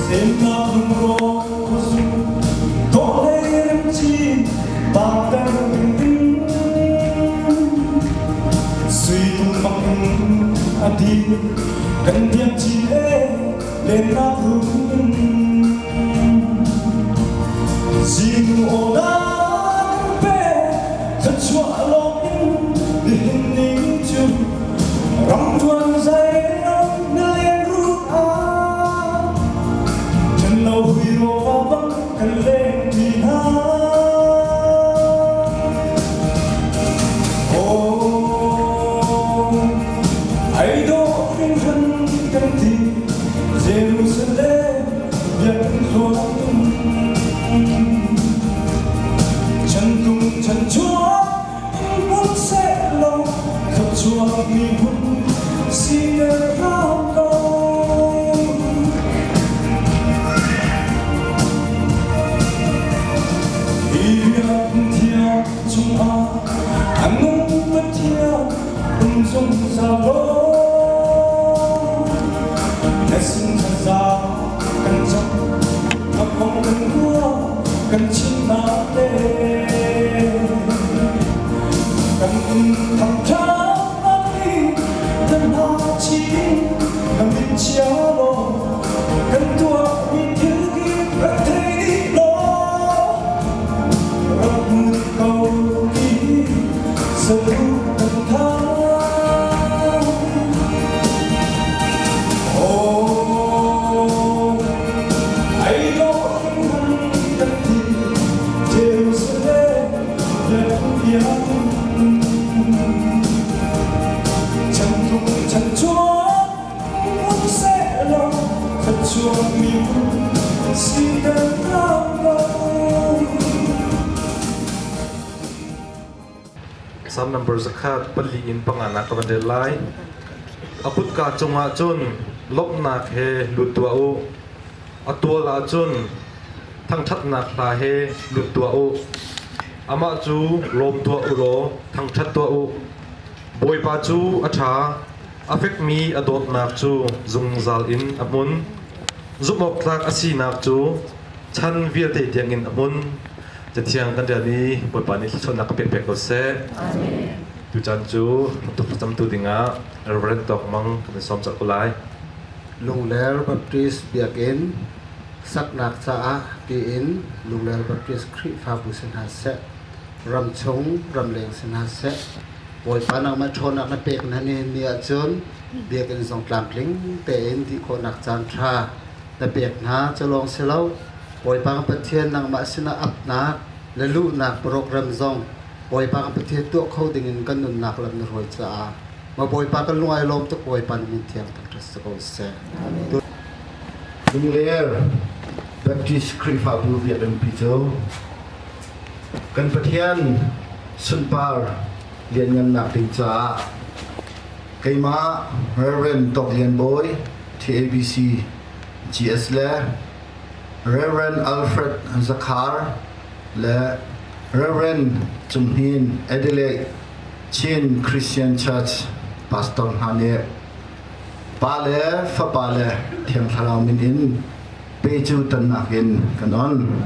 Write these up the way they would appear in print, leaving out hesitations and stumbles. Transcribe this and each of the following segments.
Semnak lungrawk khuazung dawh le remci parter ding Sui tung bang a dir kan biak chin e lennak rum Zingnu aw na kan pe thluachuah lawng in nihin ni cu ramtuan zei ram na len rut ah Ṭhen lo hui rawva bang kan leng ṭi hna. Oh, ai dawh hringhran kan ti Jerusalem biakinn hluan Chantung chanchuak in hmun sehlaw thluachuak miphun siter hram ko. Hi biakinn thiang chungah a nung Pathian um zungzal law na sin thlaza kan cam a kong kan ruah kan chimnak le kan in thangṭhat i kan hna chin na min chia law kan tuahmi thil kip rak thei dih law rak hmu ko ti saduh kan thang. Oh, ai dawh hringhran kan ti Jerusalem biakinn Chantung chanchuak hmun sehlaw thluachuak miphun siter hram ko. Psalm number 104 in panganak ka van rel lai. A kutka cungah cun lawmhnak he lut tuah u. A tual ah cun thangṭhatnak hla he lut tuah u. Amah cu lawm tuah u law thangṭhat tuah u. Bawipa cu a ṭha, a fekmi a dawtnak cu zungzal in a hmun. Zumhawktlak a sinak cu chan vialte tiangin a hmun. Cathiang kan rian i Bawipa nih thluachuahnak ka pek pek ko seh. Tuchan cu tuk thlacamtu dingah Reverend Tawk Mang kan in sawm colh ko lai. Lungler Baptist Biakinn saknak caah tiin Lungler Baptist Khrihfabu si hna seh, ramchung ramleng si hna seh, Bawipa nangmah ṭhawnnak na pek hna nihin ni ahcun biakinn zong tlamtling tein dih khawhnak caan ṭha na pek hna. Cu lawng si lo, Bawipa Pathian nangmah sinah apnak le luhnak program zong Bawipa Pathian tuah kho dingin kan nunnak lam na hruai caah ma Bawipa kan lung ai lawm tuk. Bawipa na min thiang thangṭhat si ko seh. Lungler Baptist Khrihfabu biakinn pi cu kan Pathian sunpar lianngannak ding caah keimah Reverend Tawk Lian Bawi TABC GS le Rev. Alfred Zakhar le Rev. Cung Hnin Adelaide Chin Christian Church pastor hna nih Pa le Fapa le Thiang Thlarau min in pe cu tonnak in kan on.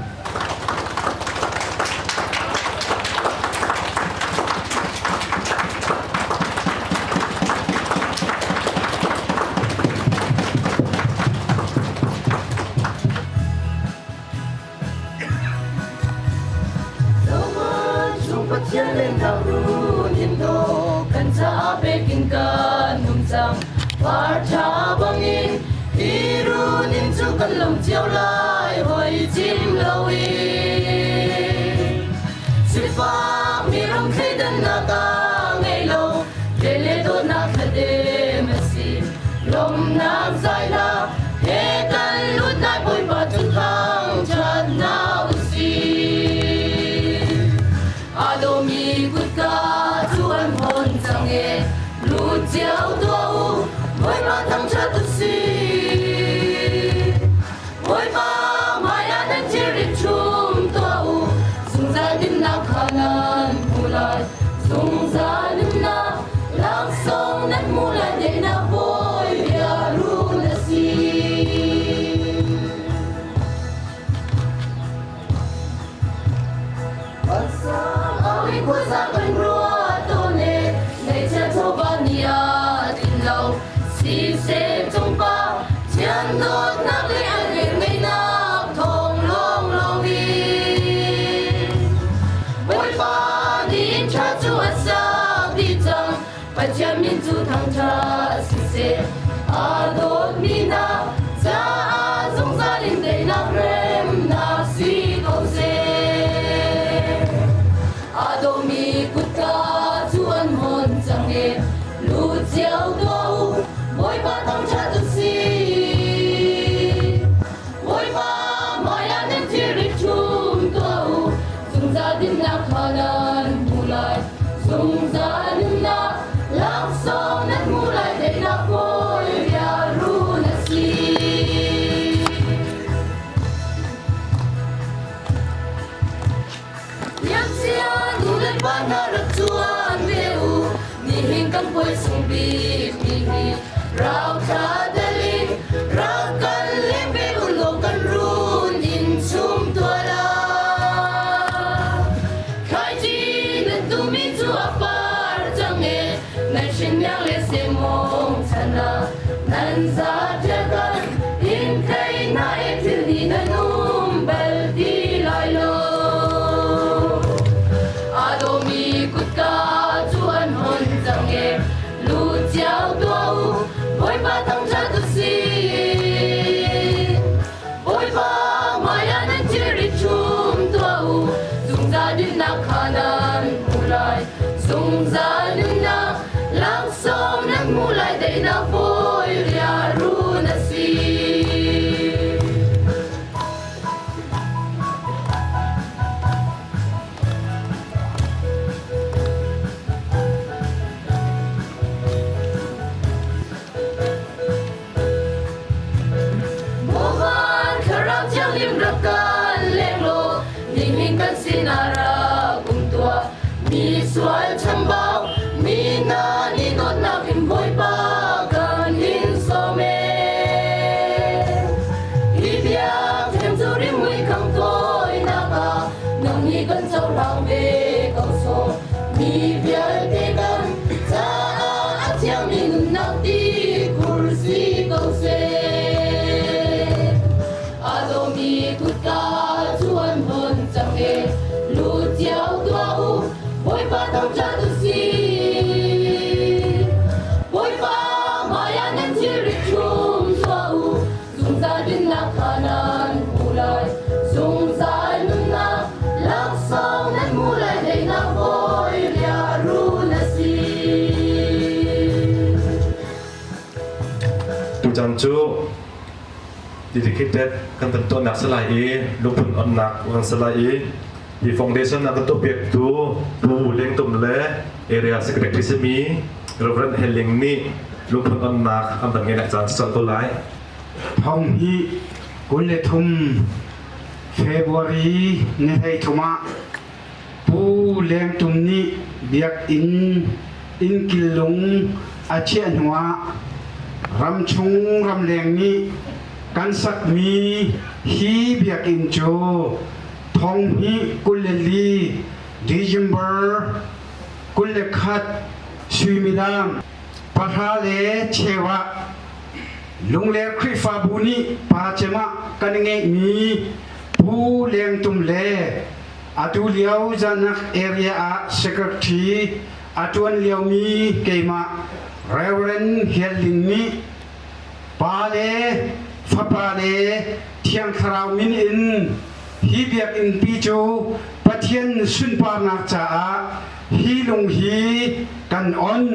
Cung Pathian lennak run in do kan caah pekin kan nung cang par ṭha bangin hi run in cu kan lawm cio lai hoi cim loin sifak mi ram thleidannak a ngei lo le le dawtnak thladem a si lawmnak zaila he kan lut lai Bawipa cu thangṭhat hna usih. Aa dawmi kutka cu an hawn cang e, lut cio tuah u, Bawipa thangṭhat usih. Bawipa. dawtnak le a velngeihnak thawng lawnglawng in. Bawipa nih inn ṭha cu a sak dih cang, Pathian min cu thangṭhat siseh. Aa dawtmi hna caah zungzal in daihnak remnak si ko seh. Aa dawmi kutka cu an hon cang i lut cio tuah u, Bawipa thangṭhat u sih. Bawipa hmaiah nan thilri ṭhum tuah u, zungzal dinnak kha nan hmu lai. Zungzal nunnak laksawng nan hmu lai, teinak bawi rialrun a si. Ngakchia nu le pa hna rak cuan ve u, nihin kan puai sung bik ni hi. Rauthla dal in rak kal leng ve u law kan run inn chung tual ah. Thlaici nan tuhmi cu a par cang e, nan hrinmiang le semmawng chan ah nan zaṭial kan in thei hna e thil nih nan um bal ti lai lo. Aa dawmi kutka cu an hon cang e, lut cio tuah u, Bawipa thangṭhat u sih. Bawipa hmaiah nan thilri ṭhum tuah u, zungzal dinnak kha nan hmu lai. Zungzal nunnak laksawng nan hmu lai, daihnak bawi rialrun a si. Bawipa Thlarau Thianghlim rak kan leng law, nihin kan sinah rak um tuah. Mi sual chambau, mi hna nih dawtnak in Bawipa kan in sawm ee. Hi biakṭheng cu rimhmui khang tawinak ah nang nih kan cohlang ve ko sawh. Mi vialte kan caah a thiangmi nunnak ti khur si ko seh. Aa dawmi kutka cu an hon cang e, lut cio tuah u, Bawipa thangṭhat u sih. Bawipa hmaiah nan thilri ṭhum tuah u, zungzal dinnak kha nan hmu lai. Zungzal nunnak laksawng nan hmu lai, daihnak bawi rialrun a si. Tutan cu dedicated kan kan tuahnak si lai i lungphun onnak kan si lai i hi foundation a kan tuahpiaktu Pu Leng Tum le area secretary simi Reverend Helling nih lungphun onnak an van ngeih caan si ko lai. Thong hi 23 February ni 13 ah Pu Leng Tum nih biakinn innkil lung a chiah hnuah ramchung ramleng nih kan sakmi hi biakinn cu 2024 December 21 suimilam pahra le cheu ah Lungler Khrihfabu nih pa cem ah kan ngeihmi Pu Leng Tum le atu lio Zanak area ah secretary a ṭuan liomi keimah Reverend Hial Ling nih Pa le Fapa le Thiang Thlarau min in hi biakinn pi cu Pathian sunparnak caah hi lung hi kan on.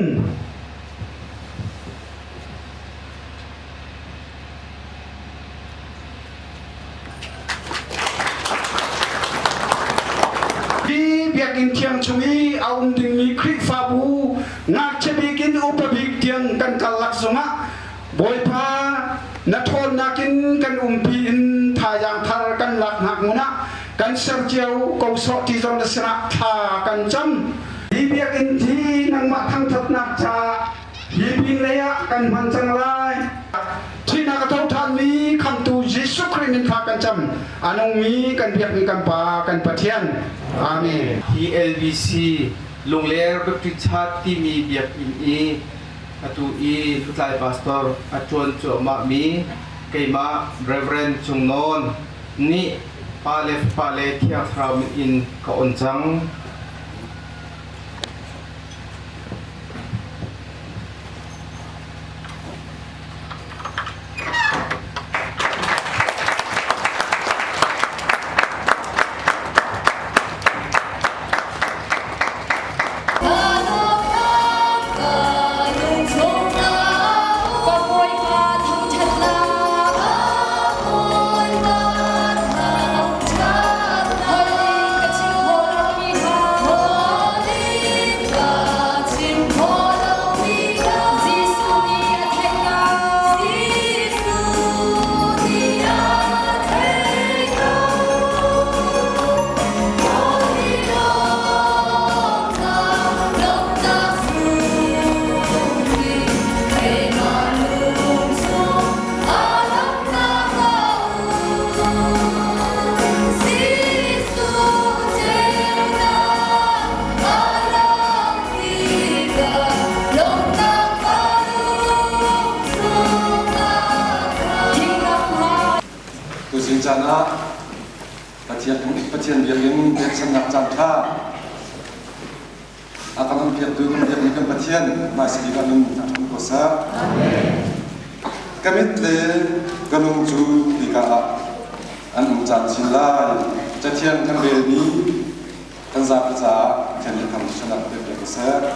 Hi biakinn thiang chung i a um dingmi Khrihfabu ngakchia bik in upa bik tiang kan karlak zongah Bawipa na ṭhawnnak in kan umpi in thazaang thar kan lak hna hmun ah kan ser cio ko sawh ti zong na sinah thla kan cam. Hi biakinn hi nangmah thangṭhatnak caah hi pin lei ah kan hman cang lai. Thihnak a tho ṭhanmi Khamhtu Jesuh Khrih min thla kan cam. A nungmi kan biakmi kan Pa, kan Pathian. Amen. Hi LBC Lungler Baptist Church timi biakinn i atu i lutlai pastor a ṭuan cuahmahmi. Keimah Reverend Cung Nawn nih Pa le Fapa le Thiang Thlarau min in ka on cang. Tuzing caan ah Pathian Pathian biakinn pekchanhnak caan ṭha a kan umpiaktu kan biakmi kan Pathian hmaisabik ah min thangṭhat ko seh. Ka mit le ka lung cu hika ah an um caan chin lai. Cathiang kan relmi kan zapi caah Pathian nih thangṭhatnak pek ko seh.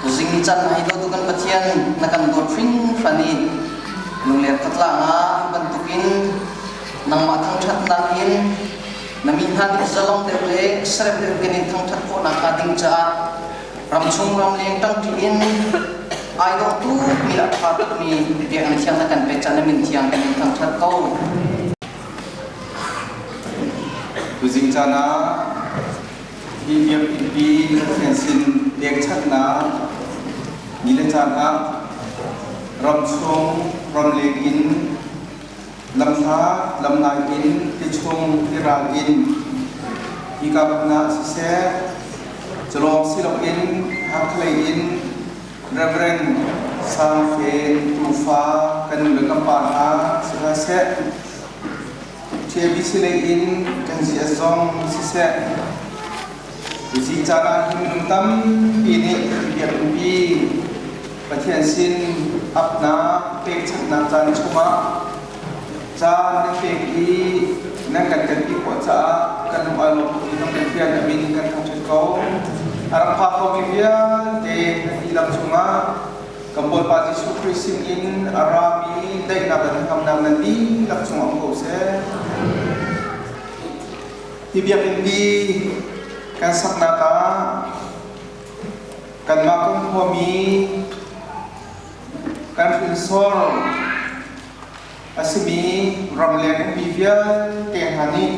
Tuzing caan hi dawtu kan Pathian na kan dawt hringhran i lungler khatlang ah bantukin nangmah thangṭhatnak in na mi hna nih zalong deuh le serem deuh kan in thangṭhat khawhnak hnga ding caah ramchung ramleng ṭangṭi in ai dawh tuk mi le a ṭha tukmi biakinn thiang na kan pek caah na min thiang kan in thangṭhat ko. Tuzing caan ah hi biakinnpi Pathian sin pekchanhnak ni le caan ah ramchung ramleng in lamhlat lamnai in tichung tiral in hika hmun ah siseh culawng si loin Hakhalei in Reverend Sang Fen tufa kan nu le kan pa hna si hna seh TABC lei in kan GS zong siseh Tuzi caan ah hin minung tampi nih biakinnpi Pathian sin apnak pekchanhnak caan chungah caan nan pek i nan kan kalpi khawh caah kan lung aa lawm tuk i kan Pathian a min kan thangṭhat ko. A rak pha khomi vialte nan dihlak chungah kan Bawipa Jesuh Khrih sinin a rami daihnak le hnangamnak nan dihlak chungah um ko seh. Hi biakinnpi kan saknak ah kanmah kan khuami kan hrinsor a simi ramleng ummi vialte hna nih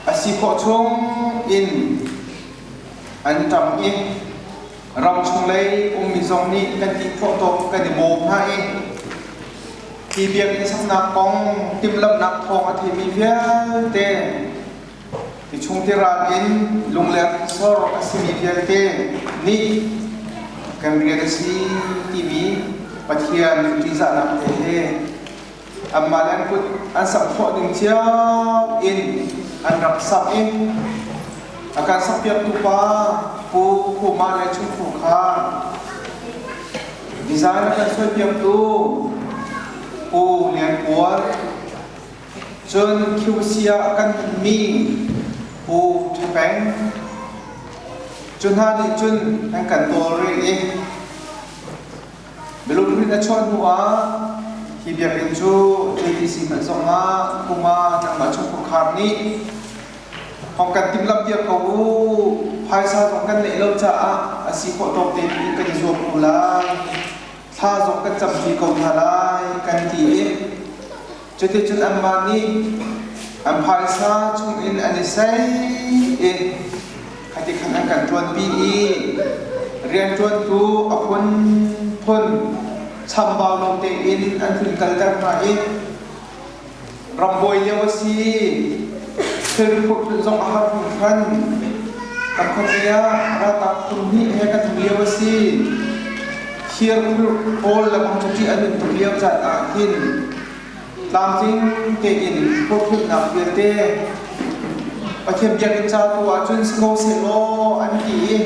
a si khawh chung in an ṭam i ramchung lei ummi zong nih kan ti khawh tawk kan i bawm hna i hi biakinn saknak kong timhlamhnak thawng a theimi vialte ti chung tiral in lungler sor a simi vialte nih kan rian a si timi Pathian ṭihzahnak te he anmah le an kut an sak khawh ding cio in an rak sak i a kan sakpiaktu pa Pu Khuma le Chungthu kha design a kan suaipiaktu Pu Lian Kual cun QC ah kan hmanmi Pu Ṭha Peng cu hna nih cun an kan tawlrel i Milung a chuah hnu ah hi biakinn cu JTC hmanh zongah kuma nangmah chungkhar nih hong kan timhlamh piak ko u, phaisa zong kan neih lo caah a si khawh tawk te in kan i zuam ko lai, thla zong kan campi ko hna lai kan ti i cuticun anmah nih an phaisa chungin an i sei i Khati khan an kan ṭuanpi i rianṭuantu a phunphun chambau lo tein an hun kalter hna i rambawi lio a si thilri phurh zong a har hringhran. Kan khuate ah ralkap phun hnih he kan um lio a si. Thir pawl le bang cu ṭih a nun tuk lio caan ah hin tlamtling tein phurphulhnak vialte Pathian biakinn ca tu ahcun si ko sehlaw an ti i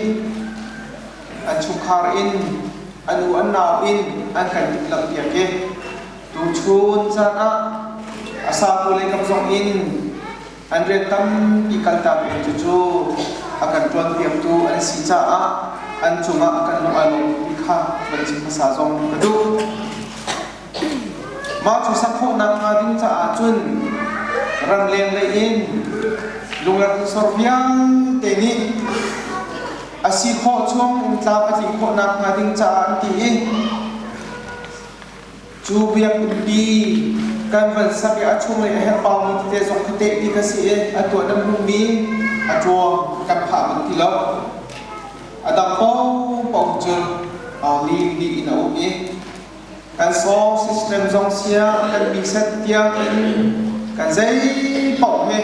an chungkhar in an u an nau in an kan timhlamhpiak i tuchun caan ah a satu lei kam zong in an rian tampi kaltak in cucu a kan ṭuanpiaktu an si caah an cungah kan lung aa lawm ti kha van chim hmasa zong ka duh. Mah cu sak khawhnak hnga ding caah cun ramleng lei in lungler sor vialte nih a si khawh chung in tlam a tlin khawhnak hnga ding caah an ti i cu biakinnpi kan van sak i a chunglei a herhbaumi tete zong khi teh ti ka si i a tuah dam hungmi a ṭuang kan phah bal ti lo. A dang paohpaoh cu lim dih in a um i kan song system zong sia kan mi set tiang in kan zei paoh hi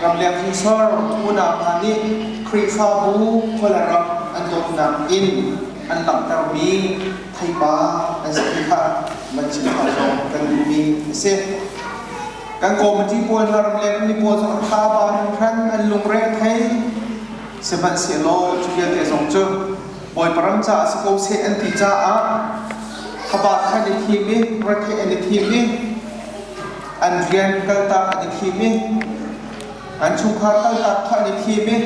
ramleng hrinsor unau hna nih Khrihfabu khual ram an dawtnak in an langhtermi theipa an si ti kha van chim hna zong kan duhmi a si. Kan committee pawl hna ramleng mi pawl zong an tha ba hringhran an lungre a thei. Sihmanhsehlaw cu vialte zong cu Bawipa ram caah si ko seh an ti caah thabat kha an i thim i rethei an i thim i an rian kaltak an i thim i an chungkhar kaltak kha an i thim i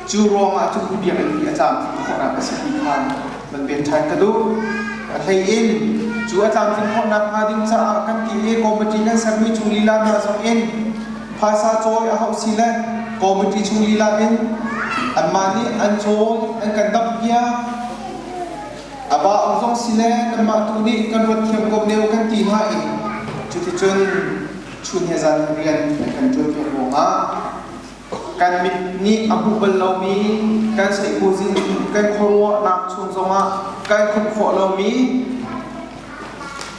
cu ruangah cun hi biakinn hi a tlamtlin khawhnak a si ti kha van pek ṭhan ka duh. A hlei in cu a tlamtlin khawhnak hnga ding caah kan ti i committee kan sermi chung lila hna zong in phaisa cawi a hauh si le committee chung lila in anmah nih an cawn an kan damh piak a ba um zong si le kanmah tu nih kan ruat thiam ko neu kan ti hna i cuticun chun he zan rian an kan ṭuan piak ruangah kan mit nih a hmuh bal lomi kan seihkuzin kan khuaruahnak chung zongah kan khumh khawh lomi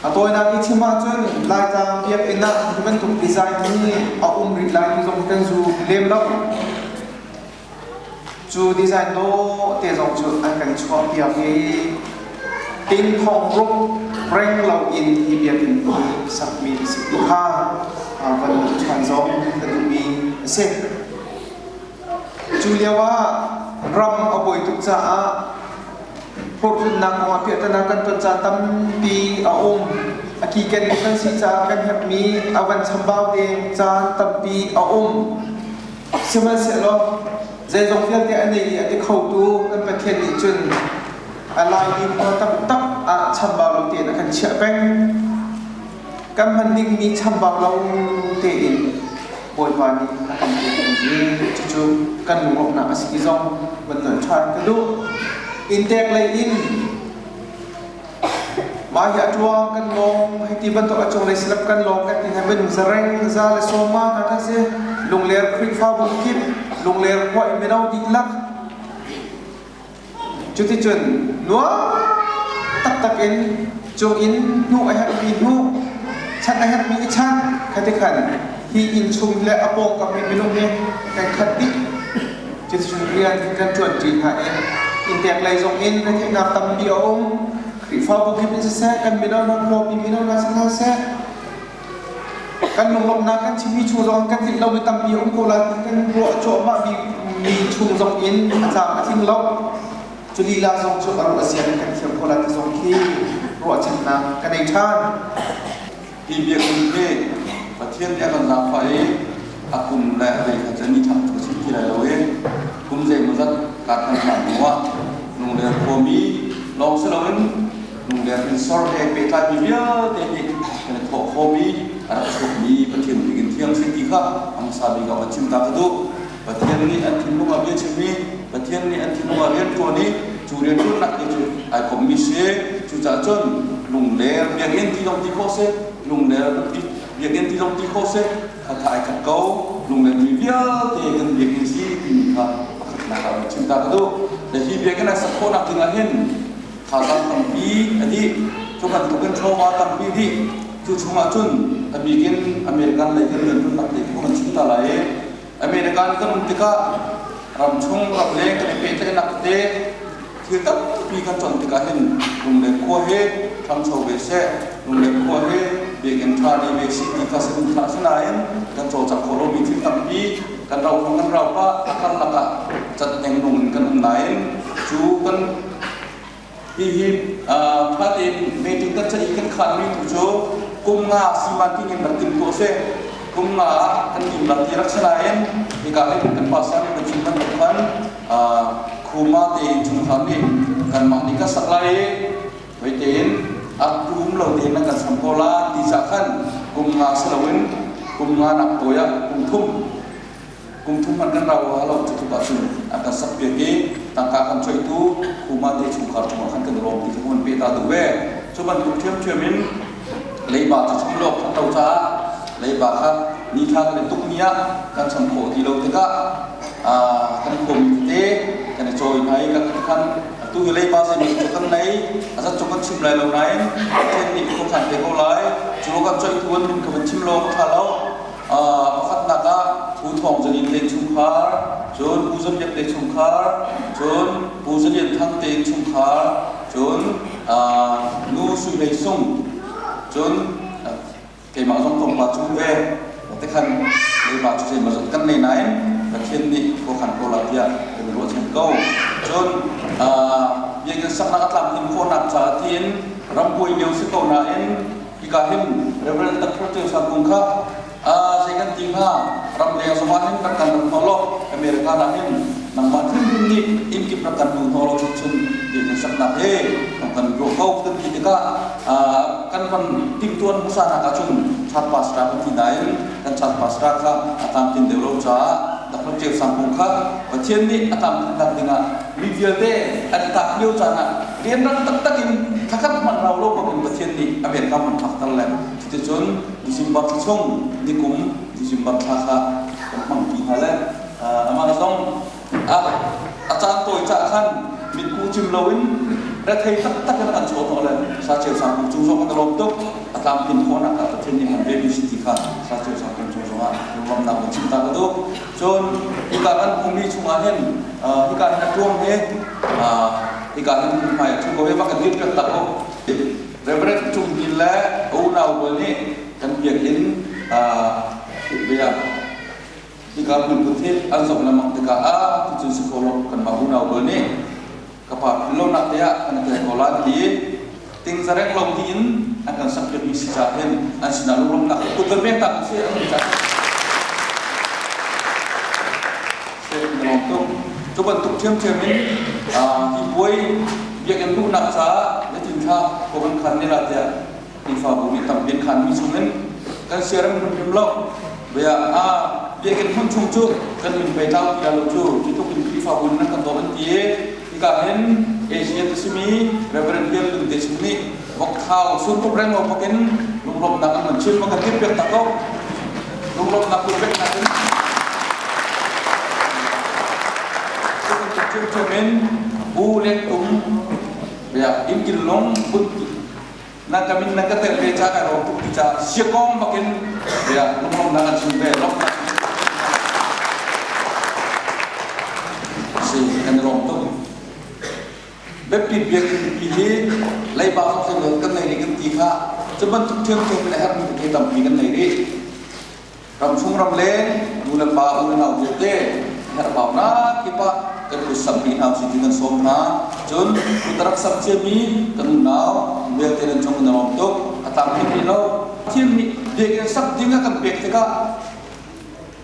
a tawinak i chim ahcun Laitlang biakinn ah hi bantuk design hi a um rih lai ti zong kan zu lem lo. Cu design dawh te zong cu an kan chuahpiak i ting thong ruk reng lo in hi biakinn hi sakmi a si ti kha van ṭhan zong ka duhmi a si. Cu lio ah ram a buai tuk caah phurhhlunnak kongah piahtana kan ton caan tampi a um. A kiken kan si caah kan herhmi a van chambau deng caan tampi a um. Sihmanhsehlaw zeizong vialte a nei i a ti khotu kan Pathian nih cun a laimi khua taktak ah chambau lo tein a kan chiah peng. Kan hman dingmi chambau lo tein Bawipa nih a kan pek i cucu kan lungrawhnak a si ti zong van nolh ṭhan ka duh. Inntek lei in mah hi a ṭuang kan lawng hei ti bantuk a cunglei slab kan lawng kan ti hna minung zareng za le sawma hna kan si. Lungler Khrihfabu kip Lungler khua i mino dihlak Cuticun nuam taktak in cung in hnuh a herhmi hnuh, chanh a herhmi i chanh, khati khan hi inn chung le a pawngkam i minung hi kan khat dih. Cuticun rian kan ṭuanṭi hna i inntek lei zong in retheihnak tampi a um. Khrihfabu kip in siseh, kan mino hna khuami mino hna si hna seh, kan lunglawmhnak kan chimmi chung zong kan tlinh lomi tampi a um ko lai ti kan ruah cuahmah mi chung zong in a tlam a tling lo. Cu lila zong cu a ruah zia kan thiam ko lai ti zong khi ruahchannak ka nei ṭhan. Hi biakinn hi Pathian nih a kan zaangfah i a kum le a rei kha cu ni thang cu si ti lai lo i kum zeimawzat kar kan hlan hnu ah Lungler khuami lawng si loin Lungler hrinsor he pehtlaimi vialte nih kan i thawh khawhmi a rak chuakmi Pathian biakinn thiang si ti kha a hmasa bik ah van chim ta ka duh. Pathian nih an thinlung ah bia chim i Pathian nih an thinlung ah rian ṭuan i cu rianṭuannak te cu ai kommi si. Cucaah cun Lungler biakinn ti zong ti khawh si, Lungler biakinn ti zong ti khawh si, kha ai khat ko. Lungler mi vialte kan biakinn si timi kha pakhatnak ah van chim ta ka duh. Le hi biakinn a sak khawhnak ding ah hin thazaang tampi a dih. Cu bantukin chawva tampi dih. Cu chungah cun a bik in American lei kan rianṭuannak te khi kan chim ta lai i American kan um tikah ramchung ramleng kan i pehtlaihnak tete Thil tampi kan ton tikah hin Lungler khua hi ṭhangcho ve seh, Lungler khua hi biakinn ṭha nei ve sih ti kha saduhthah si nain kan cawlcangh khawh lomi thil tampi kan rau kan rau pah a karlak ah cat neng in kan um nain cu kan hihi ṭha tein meeting kan ceih i kan khanmi tu cu kum nga siman king in rak tim tuah seh kum nga ah kan tim rak ti rak si nain hika hin kan pastor nih kan chim bantuk khan khuma tein chungkhar nih kanmah nih kan sak lai i vei tein a tum lo tein nan kan sam ko la ti ca khan kum nga si loin kum nga nak tawi ah kum thum kum thum hmanh kan rau ha lo cu tluk ahcun a kan sak piak i tangka kan coihtu khuma te chungkhar cungah khan kan i lawm ti kha kan pe ta duh ve. Cu bantuk ṭhiamṭhiam in leiba cu cham lawk khat lo caah leiba kha ni thla kan i tuk ni ah kan cham khawh ti lo tikah kan khuami tete kan i cawi hna i kan khan atu hi leiba zeimi cu kan nei a zat cu kan chim lai lo nain Pathian nih khuakhan te ko lai. Cu kan coihtu an min kha van chim law ka ṭha lo. Pakhatnak ah Pu Thawng Zalin te chungkhar, cun Pu Za Biak te chungkhar, cun Pu Za Lian Thang te chungkhar, cun Nu Sui Hlei Sung, cun keimah zong tlawmpal chung ve te khan leiba cu zeimawzat kan nei nain Pathian nih khuakhan ko la tiah kan i ruahchan ko. Cun biakinn saknak a tlamtlin khawhnak caah tiin rambuai lio si ko nain hika hin Reverend Dr. Teo Sa Kung kha zei kan ti hnga, ramleng zongah hin rak kan rat hnawh law America ah hin nangmah hrimhrim nih inn kip rak kan hnu hnawh law cun biakinn saknak he kan ruah ko kan ti tikah kan van timhtuan hmasa nak ahcun chat pastor kan ti nain kan chat pastor kha a tlamtlin deuh lo caah Dr. Ceu Sang Kung kha Pathian nih a tlamtlinnak dingah mi vialte an i tlak lio caan ah rianrang taktak in thlakhat hmanh rau lo bak in Pathian nih America hmun phakter le cuticun December thla chung nikum December thla kha kan hmang ti hna le amah zong a caan tawi cah khan mitku cim loin rethei taktak in an chaw hnawh le sa cheu sang kum cung zong kan lawm tuk. A tlamtlin khawhnak ah Pathian nih hman ve mi si ti kha sa cheu sang kum cung zongah lunglawmhnak kan chim ta ka duh. Cun hika kan hmumi chungah hin hika hin a tuang hi hika hin hmai a thu ko hi va kan dir piak tak ko. Reverend Cung Hnin le unau pawl nih kan biakinn bia hika hmunput hi an zoh lengmang tikah a tucun si kho lo, kanmah unau pawl nih ka pa philhlonak te ah kan tel ko la ti tingzarek lo tiin an kan sakpiakmi si caah hin an sinah lunglawmhnak kut van pek tak si an ca lawm tuk. Cu bantuk ṭhiamṭhiam in hi puai biakinn luhnak caah zeitin thla ko kan khan ne la tiah Khrihfabu nih tampi an khanmi chungin kan siarem hrimhrim lo. Bia a biakinn hmun chung cu kan min pei tlau ti lo cu cu tluk in Khrihfabu nan kan dawt an ti i hika hin Asia te simi Reverend Lian Lung te chung nih vokthau suntuk reng lo bakin lunglawmhnak an van chim ma kan timh piak tak ko lunglawmhnak kun peknak in cu bantuk in Bu Leng Tum bia inn kil lung phun na ka min na ka tel ve ca kai rawm tuk ti ca siakong bakin bia lunglawmhnak an chim ve lawmhnak si kan i lawm tuk. Biapi biakinn pi hi leiba zong kan nei rih kan ti kha cu bantuk ṭhiamṭhiam in a herhmi tete tampi kan nei rih. Ramchung ramleng nu le pa u le nau vialte herhbaunak kip ah kan kut samh rih hna usih ti kan sawm hna. Cun kut a rak samh ciami kan unau vialte nan cung in a lawm tuk. A tlamtling rih lo. Pathian nih biakinn sak ding a kan pek tikah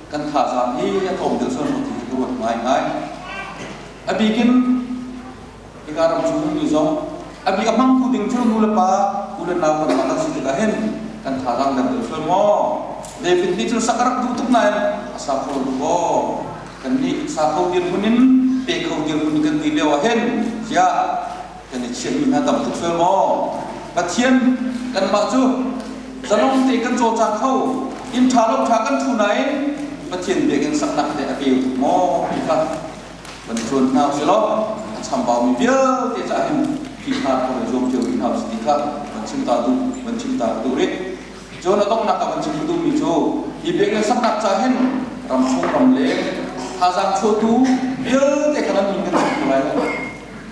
kan thazaang hi a tlawm deuh sual ti ka ruat ngaingai. A bik in hika ram chung mi zong a bik a hmangtu ding cu nu le pa u le nau kan mah kan si tikah hin kan thazaang dang deuh sual maw? David nih cun sak a rak duh tuk nain a sa kho lo maw? Kan nih sa kho dirhmun in pe kho dirhmun in kan ti lio ah hin ziah kan i chiahmi hna tam tuk sual maw? Pathian kanmah cu zalong te kan cawlcang kho inn ṭha lo ṭha kan ṭhu nain Pathian biakinn saknak te a peu tuk maw ti kha kan cuan hna usih law a chambaumi vialte caah hin Khrihfa kan i zuam cio rih hna usih ti kha van chim ta duh van chim ta ka duh rih. Cun a donghnak ah van chim ka duhmi cu hi biakinn saknak caah hin ramchung ramleng thazaang chuahtu vialte kha nan min kan chim ko lai lo.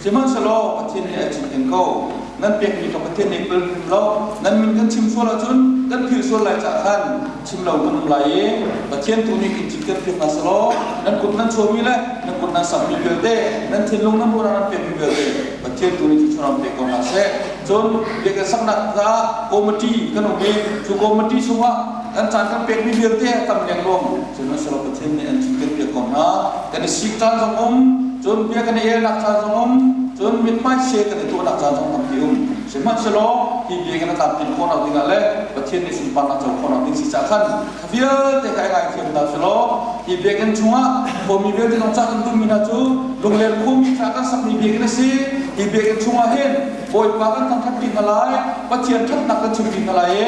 Sihmanhsehlaw Pathian nih a cinken ko. Nan pekmi kha Pathian nih pel hrim lo. Nan min kan chim sual ahcun kan philh sual lai caah khan chim lo kan um lai i Pathian tu nih in cinken piak hna selaw nan kut nan chuahmi le nan kut nan samhmi vialte, nan thinlung nan ruahnak nan pekmi vialte Pathian tu nih thluachuah pe ko hna seh. Cun biakinn saknak caah committee kan um i cu committee chungah kan caan kan pekmi vialte a tam lengluang. Sihmanhsehlaw Pathian nih an cinken piak ko hna. Kan i sik caan zong um, cun bia kan i elnak caan zong um, cun mithmai chia kan i tuahnak caan zong tampi um. Sihmanhsehlaw hi biakinn a tlamtlin khawhnak dingah le Pathian nih sunparnak co khawhnak ding si caah khan kha vialte kha i ngaithiam hna selaw hi biakinn chungah khuami vialte zong cah kan duhmi hna cu Lungler khuami caah kan sakmi biakinn a si. Hi biakinn chungah hin Bawipa kan thangṭhat pi hna lai, Pathian ṭhatnak kan chim pi hna lai i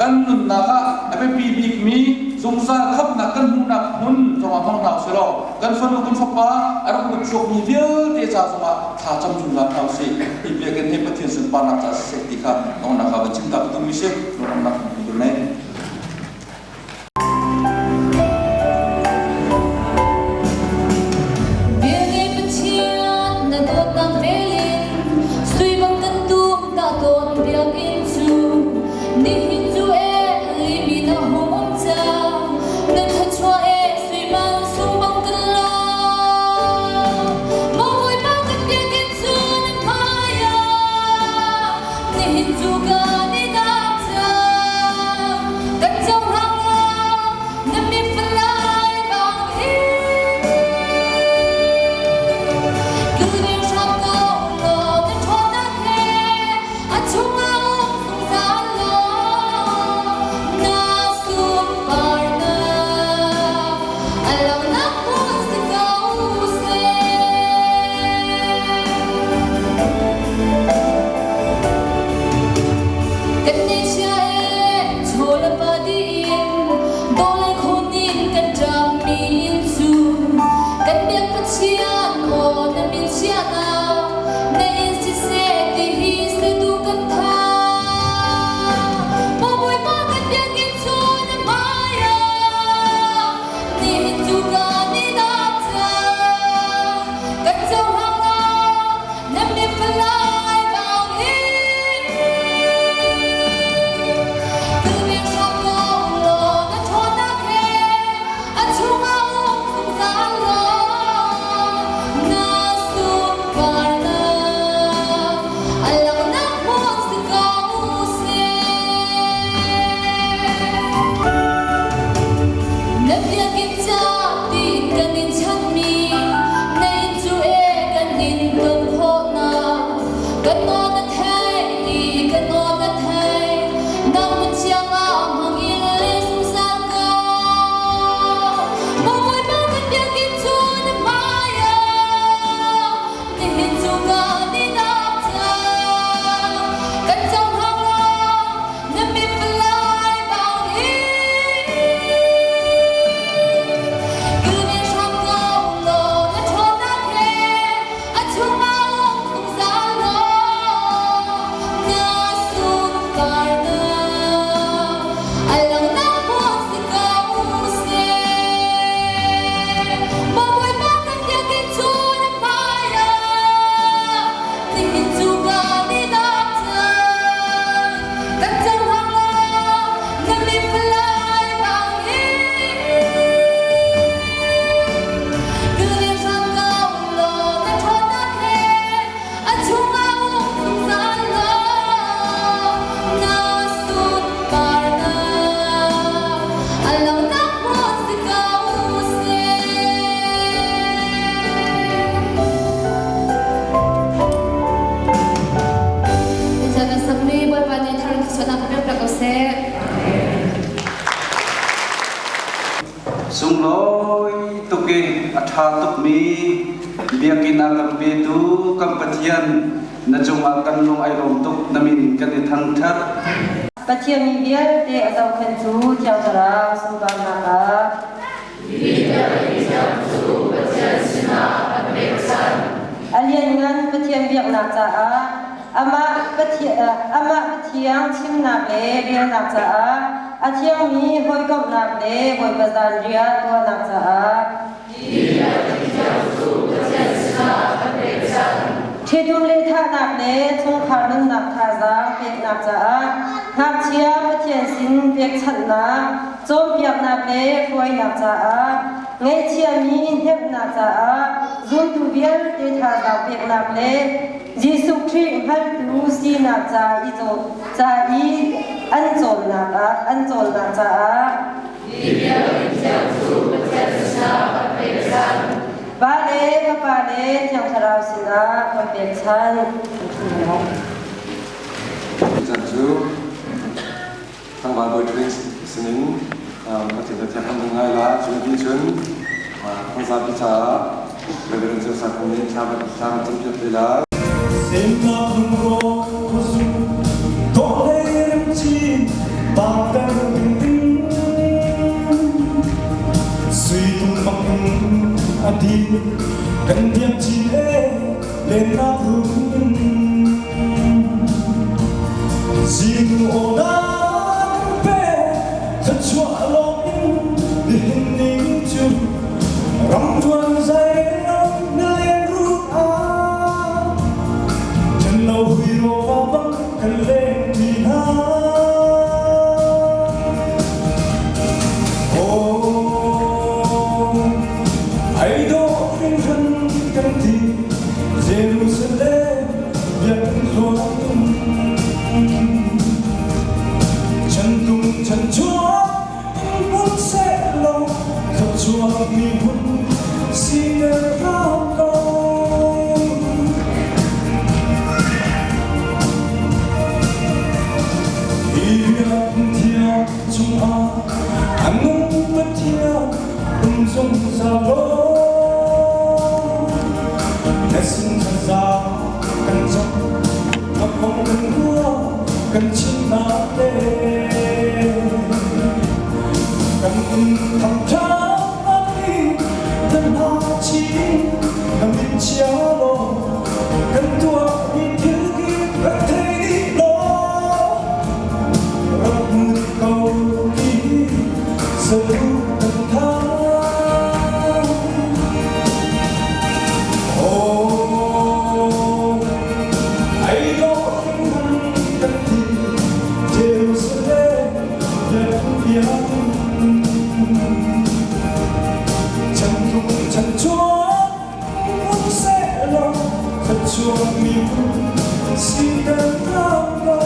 kan nunnak ah a biapi bikmi zungzal khamhnak kan hmuhnak hmun zongah hmang hna usih kan fanu kan fapa a rak lut chuakmi vialte ca zongah thla cam zungzal hna usih. Hi biakinn hi Pathian sunparnak ca siseh ti kha nongnak ah van chim ta ka duhmi si. Lungramnak kan nei. Biakinn Pathian na dawtnak velin sui bang kan tum ta tawn biakinn cu nihin cu e limi na hung um cang na thluachuah e sui man sung bang kan lawm maw Bawipa kan biakinn cu na hmai ah nihin cu kan i dap cang kan cohlang ah na mifalai bang hin kilveng hram ko law na ṭhawnnak he a chungah um zungzal law na sunparnak a langhnak hmun si ko seh. Kan ngeihchia e chaw le pa dih in dawlei khun in kan ṭammi inn cu kan biak Pathian aw na min chiahnak na inn siseh ti hi satu kan tha. Maw Bawipa kan biakinn cu na hmai ah nihin cu kan i dap cang kan cohlang ah na mifalai bang in kilveng hram ko law na ṭhawnnak he a chungah um zungzal law na sunparnak a langhnak hmun si ko seh. Na biakinn ca tiin kan in chanmi na inn cu e kan in ton khawhnak kan aw na theih i kan aw na theih nang hmun thiang ah hmang in le zungzal ko. Maw Bawipa kan biakinn cu na hmai ah nihin cu kan i dap cang kan cohlang law na mifalai bang in kilveng hram ko law na ṭhawnnak he a chungah um zungzal law na sunparnak a langhnak hmun si ko seh. Maw Bawipa kan biakinn cu na hmai ah nihin cu kan i dap cang kan cohlang law na mifalai bang in kilveng hram ko law na ṭhawnnak he a chungah um zungzal law na sunparnak a langhnak hmun si ko seh. Kan sakmi Bawipa nih thar thluachuahnak ka pek ko seh. Sunglawi tuk i a ṭha tukmi biakinn a kan petu kan Pathian na cungah kan lung ai lawm tuk na min kan i thangṭhat. Pathian mi vialte a zohkhenhtu Thiang Thlarau sunparnak ah. A lianngan Pathian biaknak caah amah Pathian chimnak le relnak caah a thiangmi hawikomhnak le Bawipa zanriah tuahnak caah. Ṭhitum lehthahnak le chungkhar nunnak thazaang peknak caah ngakchia Pathian sin pekchanhnak, cawnpiaknak le hruainak caah, ngaihchiami hnemhnak caah zultu vialte thazaang peknak le Jesuh Khrih hngaltu sinak ca i ca i an cawnnak ah an cawnnak caah Pa le Fapa le Thiang Thlarau sinah kan pekchanh. Chan cu tlangval bawi ṭhing sinin Pathian Pathian kan ngai la cu ti cun kan zapi caah Reverend Joseph nih thla kan campiak te lai. Semnak lungrawk khuazung dawh le chin parter ding Sui tung bang a di kan biak chin e lennak run Zing aw na kan pe thluachuah lawng in nihin ni cu Ramṭuan zeilam na leng ah ṭhen lo hui rawva bang kan leng ṭi hna. Oh, ai dawh hringhran kan ti Jerusalem biakinn hluan Chantung chanchuak hmun sehlaw thluachuak miphun siter hram ko. Hi biakinn thiang chungah a nung Pathian um zungzal law na sin thazaang kan cam na kong kan ruah kan chimnak le Kan thangṭhat i kan hna chin na min chia law kan tuahmi thil kip rak thei dih law rak hmu dih ko ti saduh kan thang. Oh, ai dawh hringhran kan ti Jerusalem Chantung chanchuak mun sehlaw thluachuak miphun siter hram ko.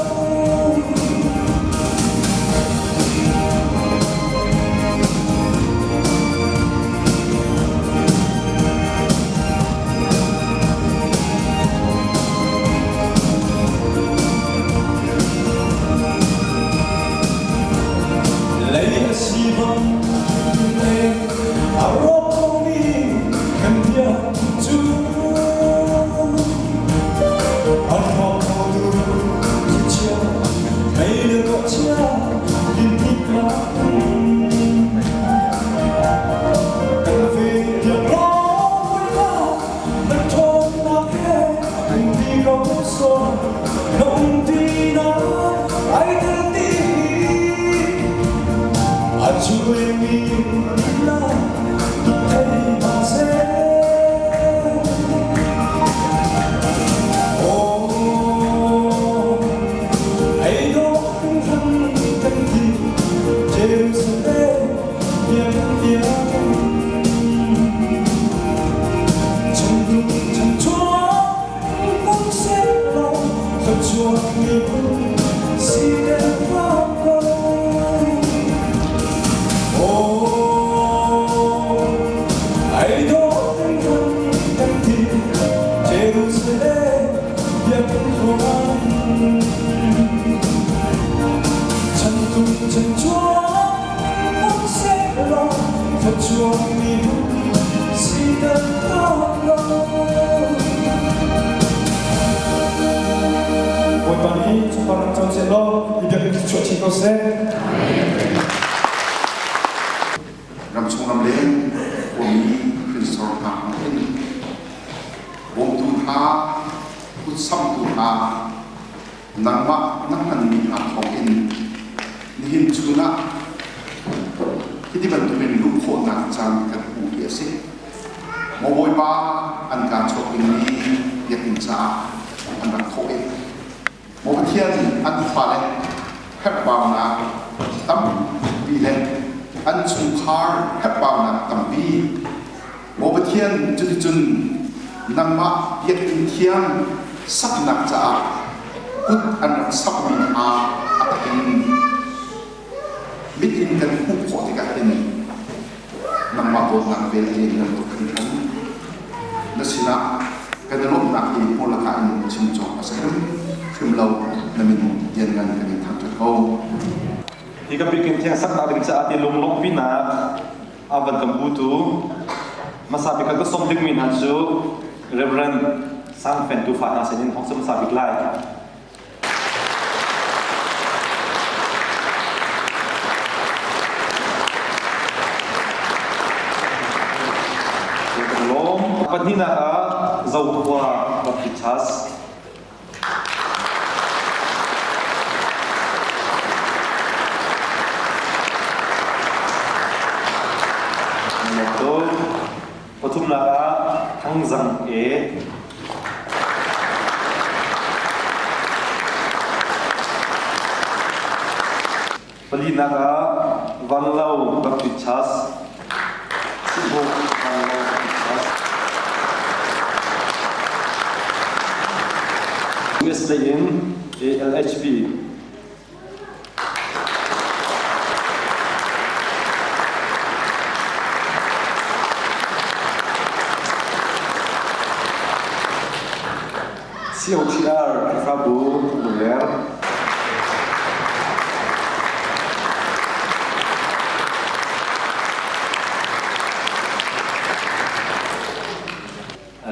Lei a si bang a rawk khomi kan bia cu a hrawk khotu thlichia mei le ruahchia in hnik kan ve tiang lawng na ṭhawnnak he um ti ko sawh na um ti nak ai tel ti a cuaimi lila thei hna seh. Oh, ei dawh hringhran kan ti Jerusalem biak tiang Chungtung chanchuak hmang sehlaw thluachuak miphun siter hram ko. Oh, ai dawh hringhran kan ti Jerusalem biakinn hruang. Chantung chanchuak hmang sehlaw thluachuak miphun siter hram ko. Bawipa nih chungkhar cang seh law i biakinn thluachuah chin ko seh. Ramchung ramleng khuami hrinsor hna in bawmtu hna, kutsamtu hna, nangmah na hmanmi hna thawngin nihin chun ah hiti bantukin luh khawhnak caan kan hmu hi a si. Maw Bawipa, an kaa chuak dingmi Biakinn caah an rak thawh i Maw Pathian an fale herhbaunak tampi le an chungkhar herhbaunak tampi Maw Pathian cuticun nangmah biakinn thiang saknak caah kut an rak samhmi hna a takin mit in kan hmuh khawh tikah hin nangmah dawtnak vel a lian tuk hringhran. Na sinah kan i lawmhnak hi hmur lakah in chim cawk a si hrim hrim lo na min lianngan kan in thangṭhat ko. Hi ka biakinn thiang saknak ding caah ti lunglawmhpinak a van kan butu hmasa bik kan sawm dingmi hna cu Reverend Sang Fen Tufa hna sin in hong hmasa bik lai. Lawm pahnihnak ah Zokhua Baptist Church Pathumnak ah Thangzang E. Palinak ah Vanlo Baptist Church. Sihhawk Vanlo Baptist Church. US lei in ALHB COTR Khrihfabu Lungler.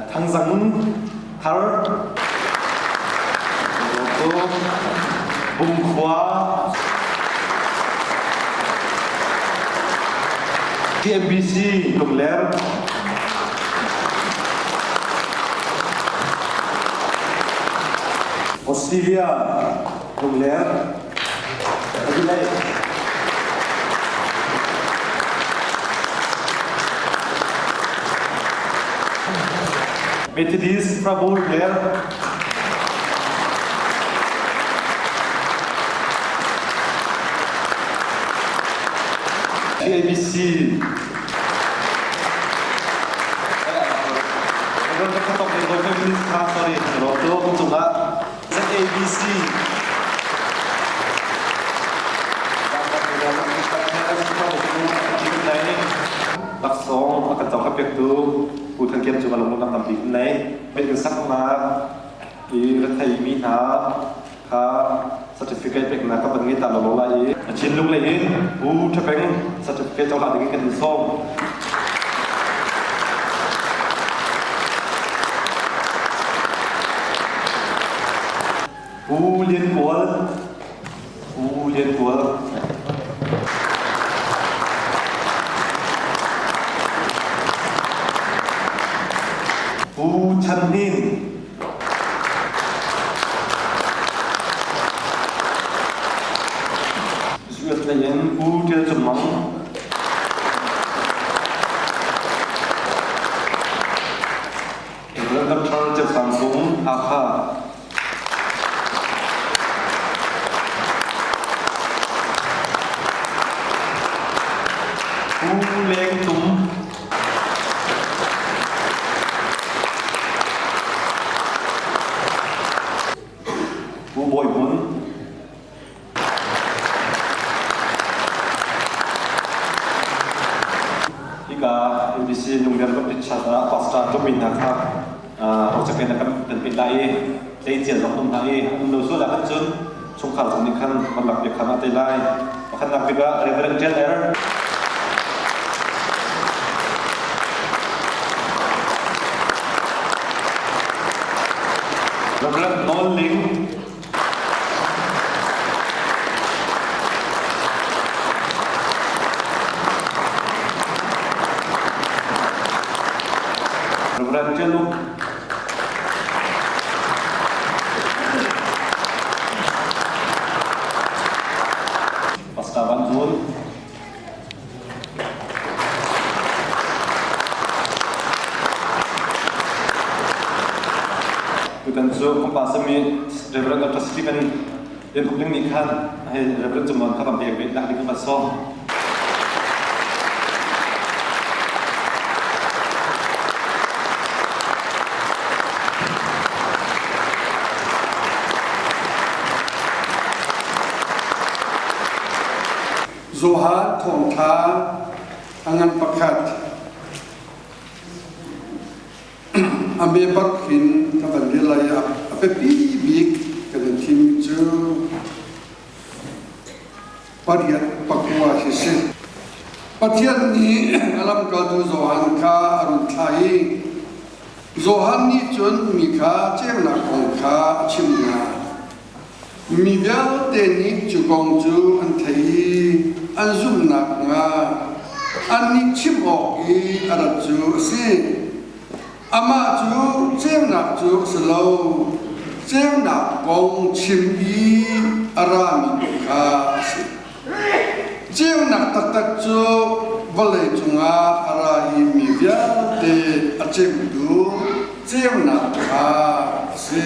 Thangzang Thar Bungkhua TMBC Lungler Australia Lungler Adelaide Methodist Prabhu Ler ABC ZABC Laksawng a kan cohlan pektu Pu Than Kian cu ka lungnak tampi kan nei. Biakinn saknak i retheimi hna kha certificate peknak ka van ngei ta lo lai i a thinlung lei in Pu Ṭhapeng certificate cohlan ding in kan in sawm. Pu Lian Kual Pu Lian Kual Pu Chan Hnin US lei in Pu Ṭial Cung Mang Dr. Ceu Sang Sung Hakha Pu Leng Tum Pu Bawi Hmun Hika NBC Lungler Baptist Church ah pastor tlukmi hna kha rocaken na kan kan pek lai i tleicia zong um hna i um lo sual ah khan cun chungkhar zong nih khan van lak piak khan a te lai. Pakhatnak bik ah Reverend Jen Er Reverend Nawl Ling Reverend Jaluk Pastor Van Zul Cu kan pa sami Reverend Dr. Stephen Lian Uk Ling nih khan hei Reverend Cung Nawn kha kan pek ve nak ding kan sawm. Johan thawngtha a ngan pakhat a me bak hin ka van rel lai a biapi bik kan in thim cu pariat pakua hi si. Pathian nih a lamkaltu Johan kha a run thlah i Johan nih cun mi kha ceunak kong kha a chimh hna. Mi vialte nih cu kong cu an theih i an zumh nakhnga annih chimh awk i a rat cu a si. Amah cu ceunak cu a si lo, ceunak kong chim i a rami tu kha a si. Ceunak taktak cu vawlei cungah a ra i mi vialte a ceutu ceunak kha a si.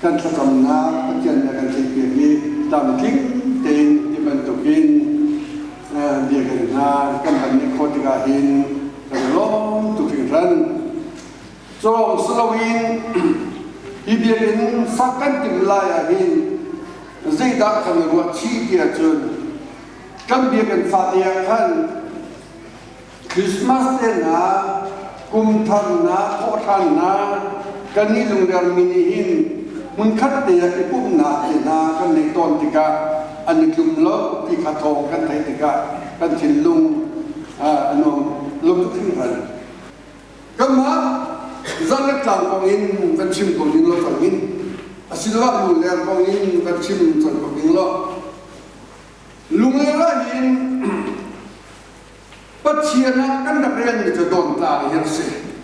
Kan thlacamnak Pathian nih a kan theihpiak i tlamtling tein ti bantukin biakinn hna kan van neih khawh tikah hin kan i lawm tuk hringhran. Cawng si loin hi biakinn sak kan timh lai ah hin zeidah kan i ruah chih ti ahcun kan biakinn fate ah khan Christmas te hna, kum thar hna, thawhṭhan hna kan i lunglermi nih hin hmunkhat te ah i pumhnak te hna kan neih tawn tikah an i tlum lo ti kha thawng kan theih tikah kan thinlung a nuam lo tuk hringhran. Kanmah zarh tlang kong in kan chim ko ding lo cang in asiloah lungler kong in kan chim cang ko ding lo. Lungler ah hin Pathian ah kan rak rianmi cu dawntlang hi a si.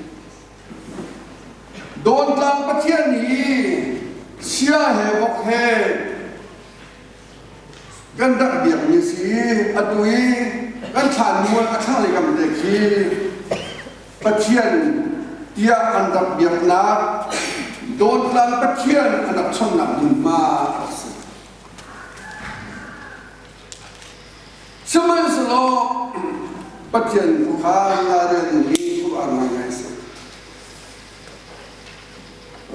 Dawntlang Pathian hi sia he vok he kan rak biakmi si. Atu i kan thlanmual a thlanglei kam te khi Pathian tiah an rak biaknak dawntlang Pathian an rak chonnak hmunhma a si. Sihmanhsehlaw Pathian khuakhan rian hi khuaruahhar ngaingai a si.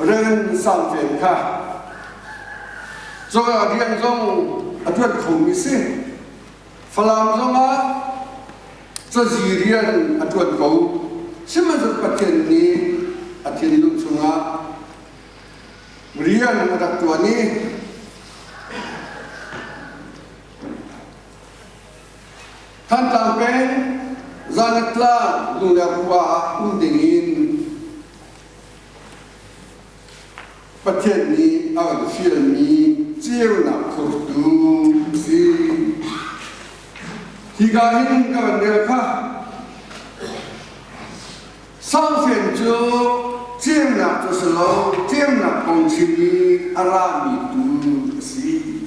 Rian sangfen kha cawlak rian zong a ṭuan khomi si. Falam zongah cazi rian a ṭuan ko. Sihmanhsehlaw Pathian nih a thinlung chungah rian a rak ṭuan i Thantlang peng Zanatlang Lungler khua ah um dingin Pathian nih a kan fialmi ceunak phurtu a si. Hika hin ka van rel kha Sangfen cu ceunak cu si lo, ceunak kong chim i a rami tu a si.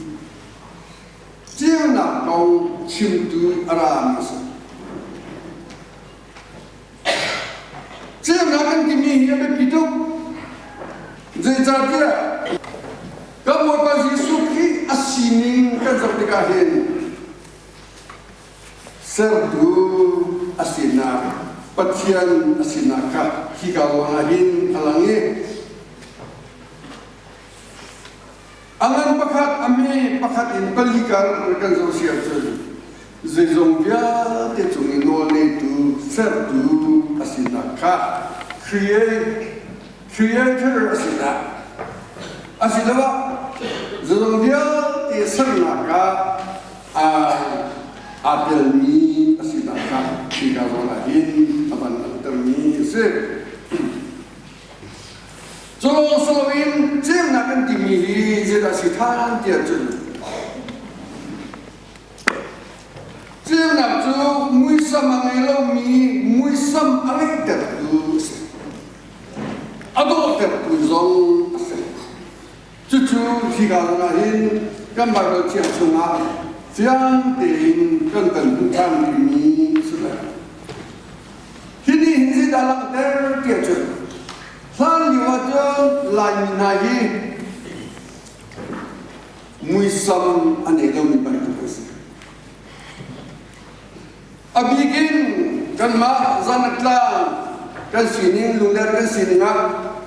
Ceunak kong chimtu a rami a si. Ceunak kan timi hi a biapi tuk. Zeicahtiah kan Bawipa Jesuh Khrih a sining kan zoh tikah hin sertu a sinak Pathian a sinak kha hika zawn ah hin a lang i A ngan pakhat a me pakhat in pali kar kan zoh si ahcun zeizong vialte cung i nawlngeitu sertu a sinak kha create creator a sinak asiloah zeizong vialte sernak ah aa telmi a sinak kha hika zawn ah hin a van langhtermi a si. Culawng si loin ceunak kan timi hi zeidah si ṭhan tiah cun ceunak cu muisam a ngei lomi muisam a ngeihtertu a si. A dawhtertu zong a si. Cucu hika zawn ah hin kan Baibal Thiang chungah fiang tein kan kan hmuh ṭhan rihmi a si lai. Hi nih hin zeidah langhter tiah cun hlan lio ahcun Laimi hna hi muisam a nei lomi bantuk an si. A bik in kanmah Zanatlang kan sining, Lungler kan sining ah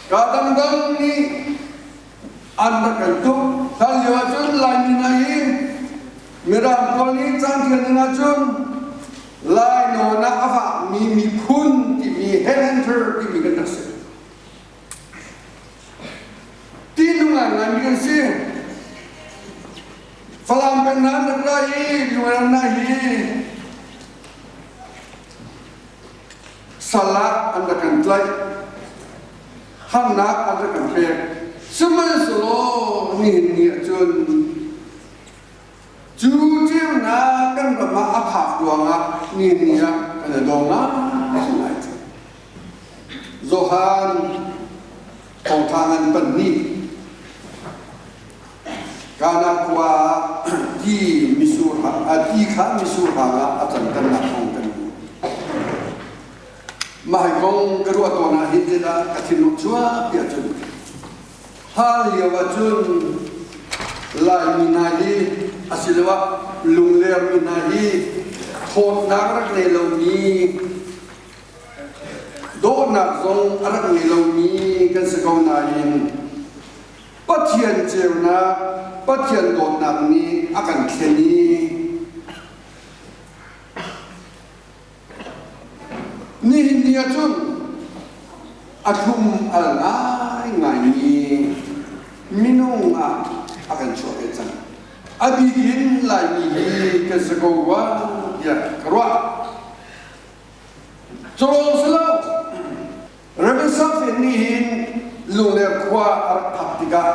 ka dangdang nih an rak kan tuk. Hlan lio ahcun Laimi hna hi Mirang pawl nih caanthial ning ahcun Lainawn ah a vakmi miphun timi headhunter timi kan rak si. Tihnung ngaingaimi kan si. Falam peng hna an rak ra i Lungler hna hi sal ah an rak kan tlaih. Harnak an rak kan pek. Sihmanhsehlaw nihin ni ahcun Cu ceunak kan ram ah a phak ruangah ni ni ah kan i dawng ngai cang. Johan thawngṭha ngan pahnih Kana khua ah ti misur ti kha misur hang ah a canternak kong kan hmuh. Mah hi kong ka ruah tawn ah hin zeidah ka thinlung chuak ti ahcun hlan lio ahcun Laimi hna hi asiloah Lungler mi hna hi thawtnak rak ngei lomi dawhnak zong a rak ngei lomi kan si ko nain Pathian ceunak, Pathian dawtnak nih a kan thlen i Nihin ni ahcun a thlum al ngaingaimi minung ah a kan chuah ve cang. A bik in Laimi hi kan si ko rua tiah ka ruah. Culawng si lo, Reverend Sangfen nih hin Lungler khua a rak phak tikah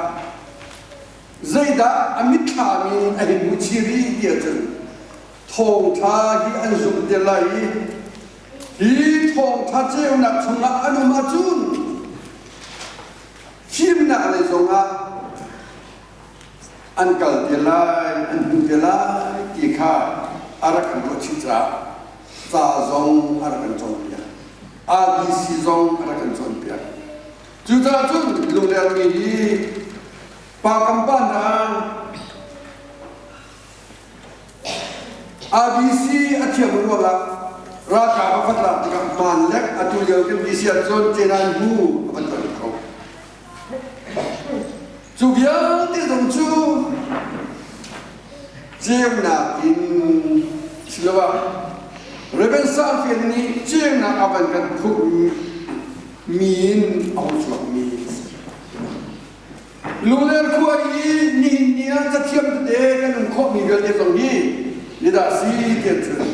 zeidah a mitthlam in a hin hmu chiri ti ahcun thawngṭha hi an zumh te lai i hi thawngṭha ceunak chungah an um ahcun fimnak lei zongah an kal te lai an hmu te lai ti kha a rak kan ruah chih caah ca zong a rak kan cawnpiak ABC zong a rak kan cawnpiak cucaah cun lunglermi hi pa kam pa hna ABC a thiam ruangah ralkap a vat lak tikah hmaan lek atu lio kan ti si ahcun Kenan bu a van ton kho. Cu vialte zong cu ceunak in siloah Reverend Sang nih ceunak a van kan phurh mi in a hung chuakmi a si. Lungler khua i nihin ni ah cathiam tete kan um khawhmi vialte zong hi nidah si tiah cun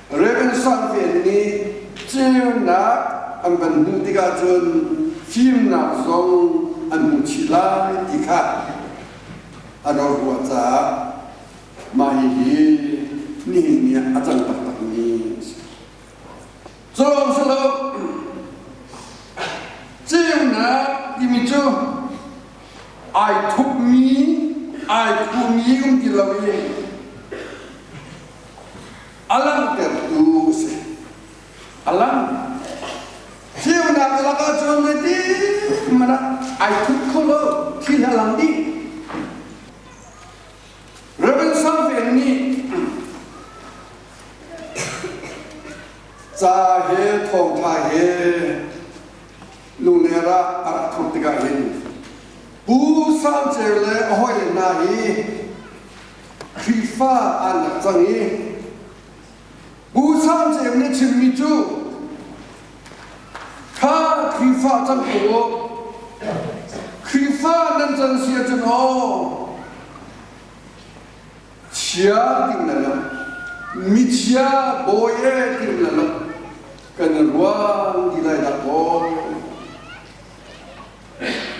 Reverend Sang Fen nih ceunak an van hmuh tikah cun fimnak zong an hmu chih lai ti kha a ro ruah caah mah hihi nihin ni ah a cang taktakmi a si. Cawng si lo ceunak timi cu ai thupmi ai khumi um ti lo i a langhtertu a si. A lang. Ceunak lakah cun zeiti hmanh ah ai thup kho lo thil a lang dih. Reverend Sang nih Ca he thawngṭha he Lungler ah a rak thawk tikah hin Pu Sang Ceu le a hawile hna hi Khrihfa an rak cang i Pu Sang Ceu nih chimmi cu kha Khrihfa cang ko u Khrihfa nan can si ahcun aw Chia ting na lo. Michia bawi e ting na lo. Kan i ruang ti lai dah kaw.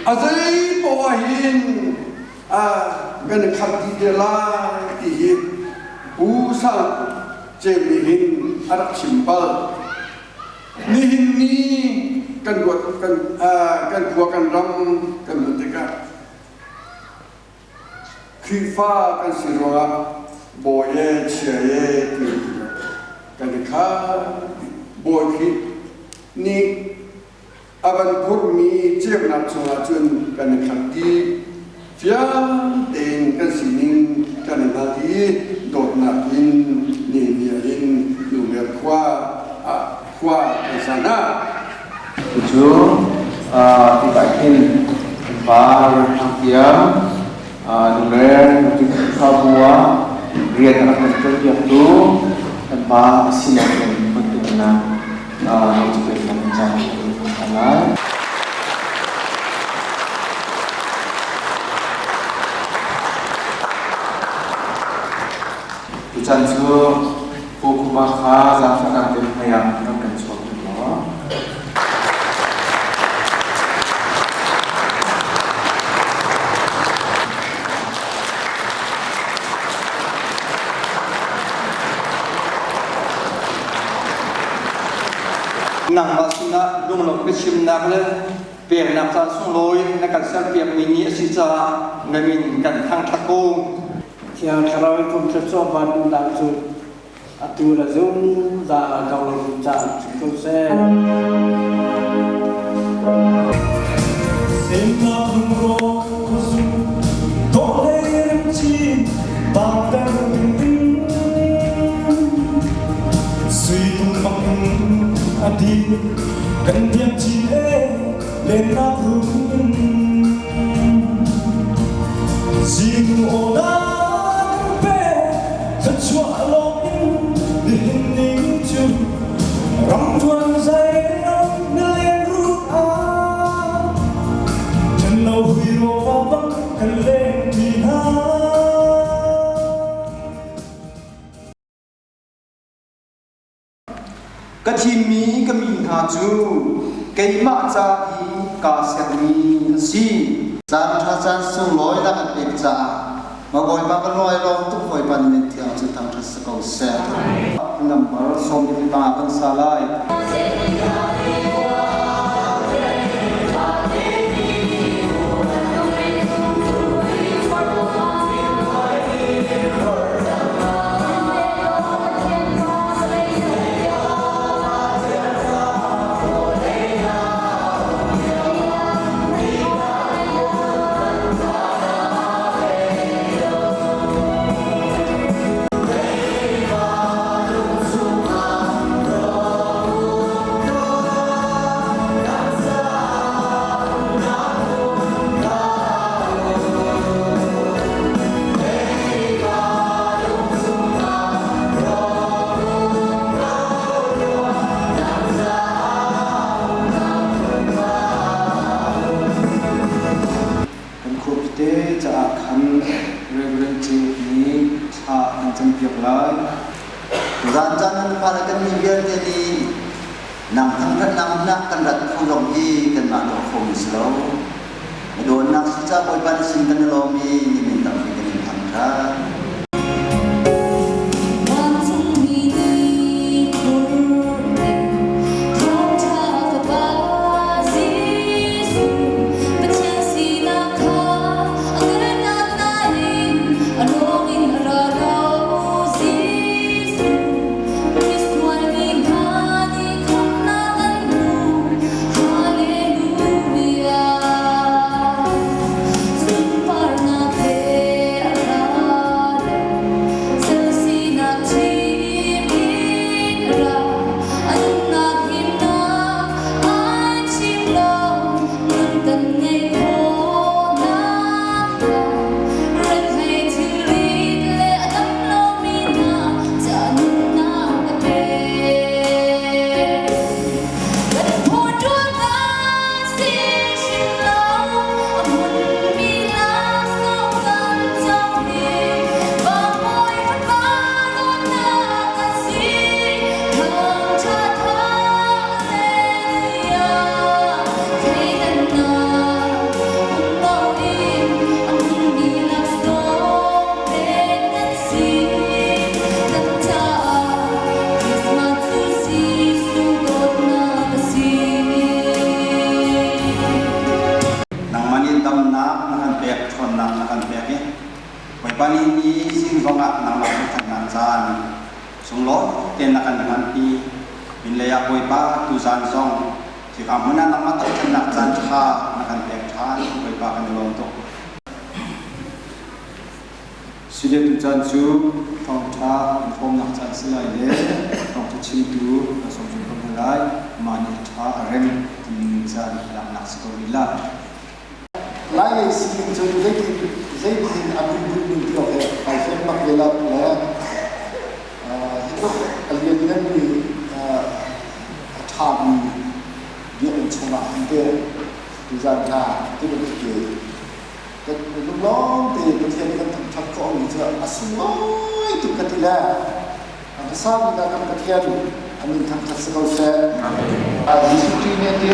A zei poah hin a kan i khat dih te lai ti hi Pu Sang Cem nih hin a rak chim bal. Nihin ni kan ruat kan kan khua kan ram kan hmuh tikah Khrihfa kan si ruangah bawi e chia e ti kan i khar. Bawi Khrih nih a van phurhmi ceunak chungah cun kan i khat dih. Fiang tein kan sining kan i hngal i dawtnak in nehmiah in Lungler khua ah khua kan sa hna. Cucu tikah khin kan pa Rianhrang tiang Lungler Khrihfabu ah rian a rak kan ṭuanpiaktu kan pa a sinak in bantuknak nawl kan cang lai. Tuchan cu Pu Khuma kha zaangfahnak te hmai ah rak kan chuak tuk law. Nangmah sinah lunglawmh biachimnak le peknak caan sunglawi na kan serpiakmi ni a si caah na min kan thangṭhat ko. Thiang Thlarau i kum thluachuah van duhnak cu. Atu le zungzal dong lo caan si ko seh. Semnak lungrawk khuazu dawh le remcin parter ding sui tung bang a din kan biak chin e lennak rum zing aw na kan pe thluachuah lawng in nihin ning cu ramtuan zai ram na len rut ah kan lo hui ro bang kan leng ti hna. Ka thimmi ka mi hna cu keimah ca i kaa sermi an si. Caan ṭha caan sunglawi na kan pek caah Bawipa ka lawi lawm tuk. Bawipa na min thiang cu thangṭhat si ko seh. Number 15 kan sa lai. Kan khuapite caah khan Reverend Ceu nih thla kan campiak lai. Tuzaan caan kan fale kan mi vialte nih nang thangṭhat nak kan rat kho zong hi kanmah tuah khomi si lo. Na dawtnak si ca Bawipa na sin kan i lawm i nimin tampi kan in thangṭhat. Vancungmi nih phurh thawngṭha fapa Jesuh Pathian sinak kha a nunnak nain a lawng in a ra lo Jesuh misual mi hna nih khamhnak an hmu Hallelujah sunparnak he a ra lo sal sinak chim in a ra a nunnak himnak ai chim lo nun kan ngeih khawhnak hnga rethei thilrit le a dam lomi hna ca nunnak a pek. Kan phuṭualnak si hrim lo, a hmunmi laksawng kan co hi Bawi Fapa dawtnak a si. Thangṭhat Hallelujah, thleidannak um loin a hmunmi laksawng pek kan si. Kan caah Christmas cu Jesuh dawtnak a si. Nangmah nih damnak na kan pek, ṭhawnnak na kan pek i Bawipa nih ni zing zongah nangmah thangṭhatnak caan sunglawi tein na kan hmanpi. Pinlei ah Bawipa tuzaan zong hika hmun ah nangmah thangṭhatnak caan ṭha na kan pek ṭhan. Bawipa kan i lawm tuk. Sile tucaan cu thawngṭha an hrawmnak caan si lai le thawngṭha chimtu kan sawm zung ko hna lai. Mah nih a ṭha a rem timi caan laknak si ko rih lai. Lailei sining cun zeitin zeitin a min ning ti awk he kai fiang bak ve lo le hi tluk a liannganmi a ṭhami biakinn chungah hin te tuzan hna ti bantuk hi kan lunglawm tein Pathian nih kan thangṭhat khawhmi cu a sunglawi tuk ka ti le a hmasa bik ah kan Pathian a min thangṭhat si ko seh. Jesuh Khrih nih a ti,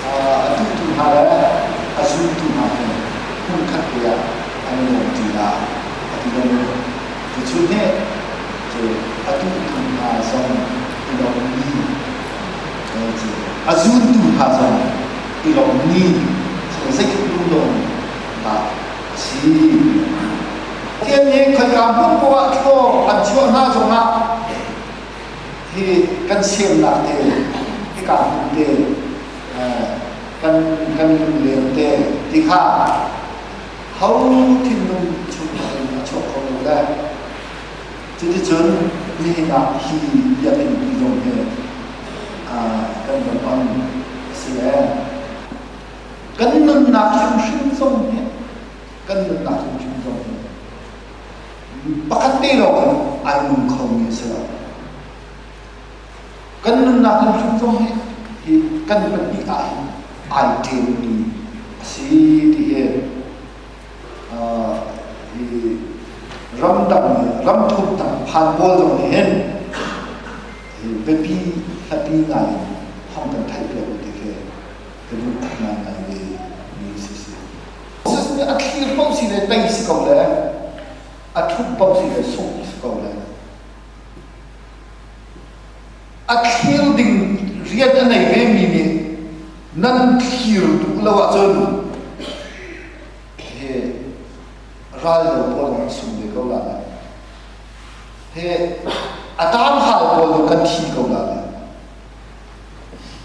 a duhtu hna le a zultu hna hi hmunkhat te ah an i lawm ṭi lai a ti lo. Tuchun hi cu a duhtu hna zong i lawmmi a zultu hna zong i lawmmi zeitluk lunglawm dah a si. Pathian nih khoika hmun poah ah thlaw an chuah hna zongah hi kan semnak te, hika hmun te, kan kan lungleng te ti kha ho thinlung chung in a chuak kho lo le cuticun nihin ah hi biakinn pi zong hi kan van on a si le kan nunnak hrimhrim zong hi kan nunnak hrimhrim zong hi pakhat te lawng in ai nung khomi a si lo. Kan nunnak hrimhrim zong hi hi kan pahnih ah hin ai ṭemmi a si ti hi hi ramdang ramthum dang phan pawl zong nih hin hi biapi hlapi ngai in hong kan theih piak ti khi ka duh ngaingai ve mi si si. Moses nih a thlir paoh si le tei si ko le a ṭhut paoh si le sungh si ko le a thlir ding rian a nei vemi nih nan thlir duh lo ahcun he ral do pawl an sung ve ko la le he a tam hal pawl kan thi ko la le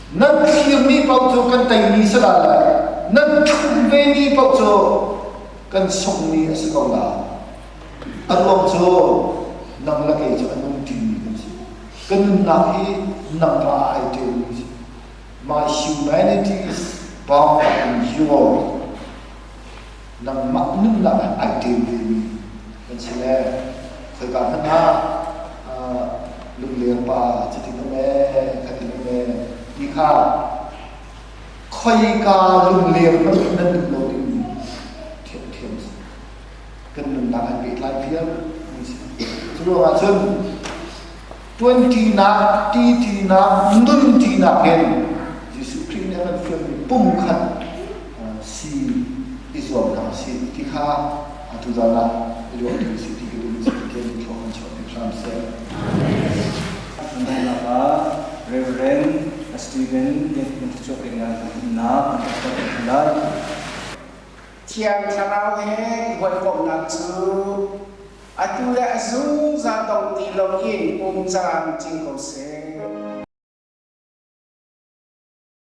Nan thlirmi paoh cu kan teimi si lai lai. Nan ṭhum vemi paoh cu kan sunghmi a si ko lai. A ruang cu nang le kei cu a nung ṭimi kan si. Ka nunnak hi nangmah ai ṭelmi si. My humanity is bound in your. Nangmah nunnak ah ai ṭel vemi kan si le khoika hmanh ah lungleng pa cutin um ee khatin um ee ti kha khoika lungleng hmanh nan duh lo dingmi ṭhiamṭhiam si. Kan nunnak an pehtlai vial mi si. Cu ruangah cun ṭuanṭinak, ṭiṭinak, nunṭinak in Jesuh Khrih nih a kan fialmi pumkhat si i zuam hna usih ti kha atu zan ah i ruah ṭi usih ti ka duh mi si. Pathian nih thlawh kan chuah piak hram seh. Nunnak ah Reverend Stephen Lian Thluachuah peknak kan hmuhnak an rak tuah lai. Thiang Thlarau he i hawikomhnak cu atu le a zungzal dong ti loin um caan cing ko seh.